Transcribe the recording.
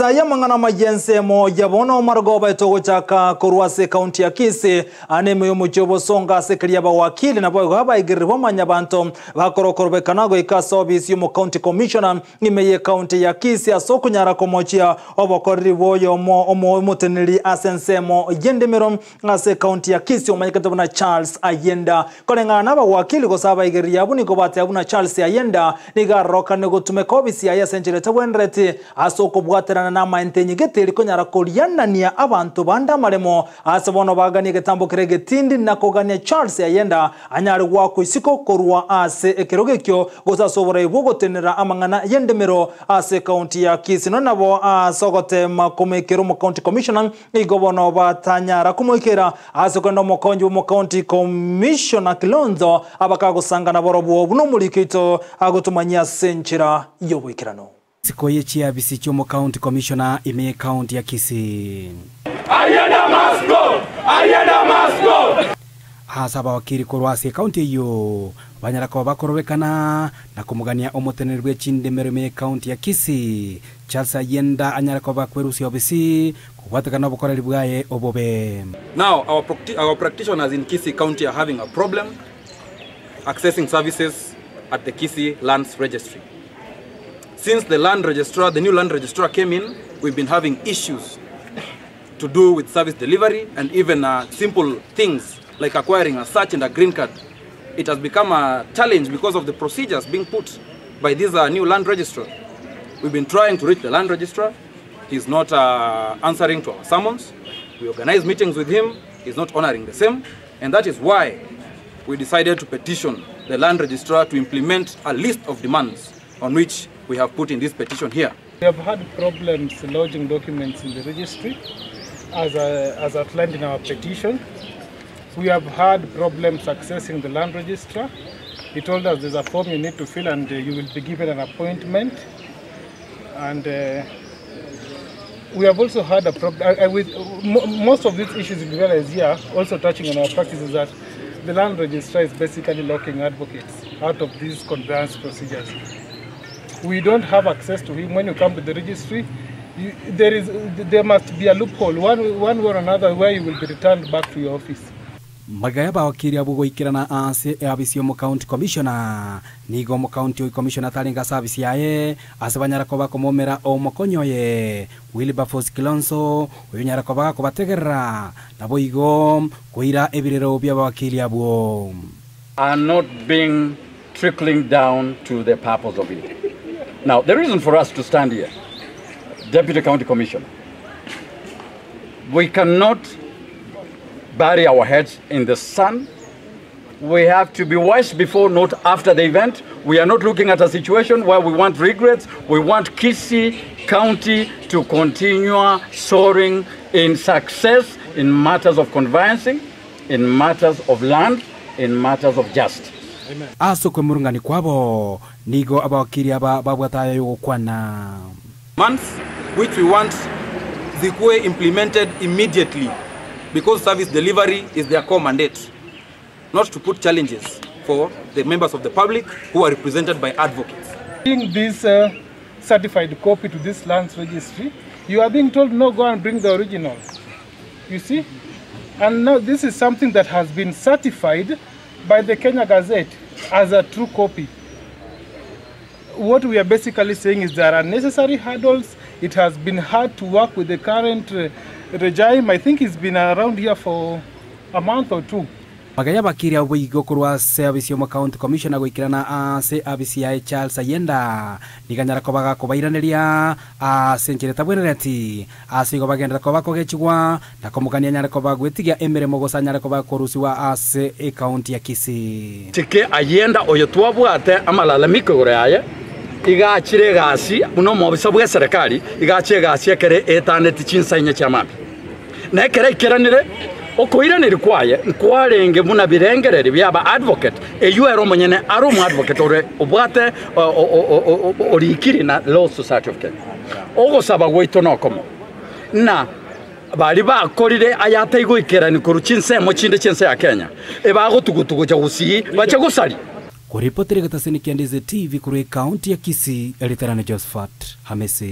Aya amang'ana amaya ensemo ya bono marogoba etogochaka korwa ase ekaunti ya Kisii ane ime y'omochie o Bosongo ase ekeria abawakili naboigo abaigereri b'omanyabanto bakorokorobekana goika ase ofisi y'omocounty commissioner ime y'ekaunti ya Kisii ase okonyara komochia obokoreri bwa oyomo omoteneneri ase ensemo y'endemero ase ekaunti ya Kisii omanyekete buna Charles Ayenda. Koreng'ana na abawakili gose abaigereri abwo nigo bateba buna Charles Ayenda nigo arorokane gotumeka ofisi yaye ase enchera etabwenereti ase okobwaterana na amaente enyigete eri konyara korianania abanto bande amaremo ase bono bagania egetambo kere egetindi na kogania Charles Ayenda anyare goakwa isiko korwa ase ekerogo ekio gose ase oborai bw'ogotenera amang'ana y'endemero ase ekaunti ya Kisii. Nonya nabo ase ogotema komoikera omocounty commissioner nigo bono batanyara komoikera ase okogenda omokonyi bw'omocounty commissioner Kilonzo abakagosangana borobwo buna omoriki oito agotomanyia ase enchera y'oboikeranu. Isiko ye chiabisi chi'omocounty commissioner ime y'ekaunti ya Kisii. Ayenda must go! Ayenda must go! Ase abawakiri korwa ase ekaunti eyio banyara koba bakorobekana na komogania omoteneneri bwe chindemero ime y'ekaunti ya Kisii Charles Ayenda anyare koba kwerusia obisi kobwatekana obokoreri bwaye obobe. Now, our practitioners in Kisii County are having a problem accessing services at the Kisii Lands Registry. Since the land registrar, the new land registrar came in, we've been having issues to do with service delivery and even simple things like acquiring a search and a green card. It has become a challenge because of the procedures being put by this new land registrar. We've been trying to reach the land registrar. He's not answering to our summons. We organize meetings with him. He's not honoring the same. And that is why we decided to petition the land registrar to implement a list of demands on which we have put in this petition here. We have had problems lodging documents in the registry, as outlined in our petition. We have had problems accessing the land registrar. He told us there's a form you need to fill and you will be given an appointment. And we have also had a problem with most of these issues we realize here, also touching on our practice, is that the land registrar is basically locking advocates out of these conveyance procedures. We don't have access to him. When you come to the registry, there must be a loophole, one way or another, where you will be returned back to your office. Magaya bawakiri abo goikerana ase abisi omo county commissioner nigo omo county commissioner taringa service yaye ase banyara koba komomera omokonyoye Wilberforce Kilonzo oyo nyara koba kobategerera nabo igo koira ebirero bya bawakiri abo are not being trickling down to the purpose of it. Now, the reason for us to stand here, Deputy County Commissioner, we cannot bury our heads in the sun. We have to be wise before, not after the event. We are not looking at a situation where we want regrets. We want Kisii County to continue soaring in success in matters of conveyancing, in matters of land, in matters of justice. Ase okwemurungani kwabo nigo abawakiri aba babwatayo yogokwana. Months which we want zikuwe implemented immediately because service delivery is their core mandate, not to put challenges for the members of the public who are represented by advocates. Bring this certified copy to this lands registry, you are being told, no, go and bring the original. You see? And now this is something that has been certified by the Kenya Gazette as a true copy. What we are basically saying is there are necessary hurdles. It has been hard to work with the current regime. I think it's been around here for a month or two. Magaya bakiri abo igo korwa ase abisi omo county commissioner goikerana ase abisi yaye Charles Ayenda niganyara kobaga kobairaneria ase enchera etabwenereti ase igo bagendera koba kogechigwa na komogania nyare koba gwetigia emeremo gose anyare koba korusiwa ase ekaunti ya Kisii. Tike Ayenda oyo twabwate amalalamiko igoro yaye igachire egasi buna omobisa bwa eserekari igache egasi ekere etaneti chinsainye chia mabi na ekere ikeranire okoiraneri kwaye nkwarenge buna birengereri byaba advocate eyu ero omonyene ari omo advocate ore obwate orikiri na Law Society of Kenya ogosaba gwaito nokomo na bari bakorire ayataigoikerani koru chinsemo chinde chinse ya Kenya ebagotugutugucha gusii bache gosari. Kuripotera gatase ni Kiandize TV kuri kaunti ya Kisii, Elitharani Josephat Hamisi.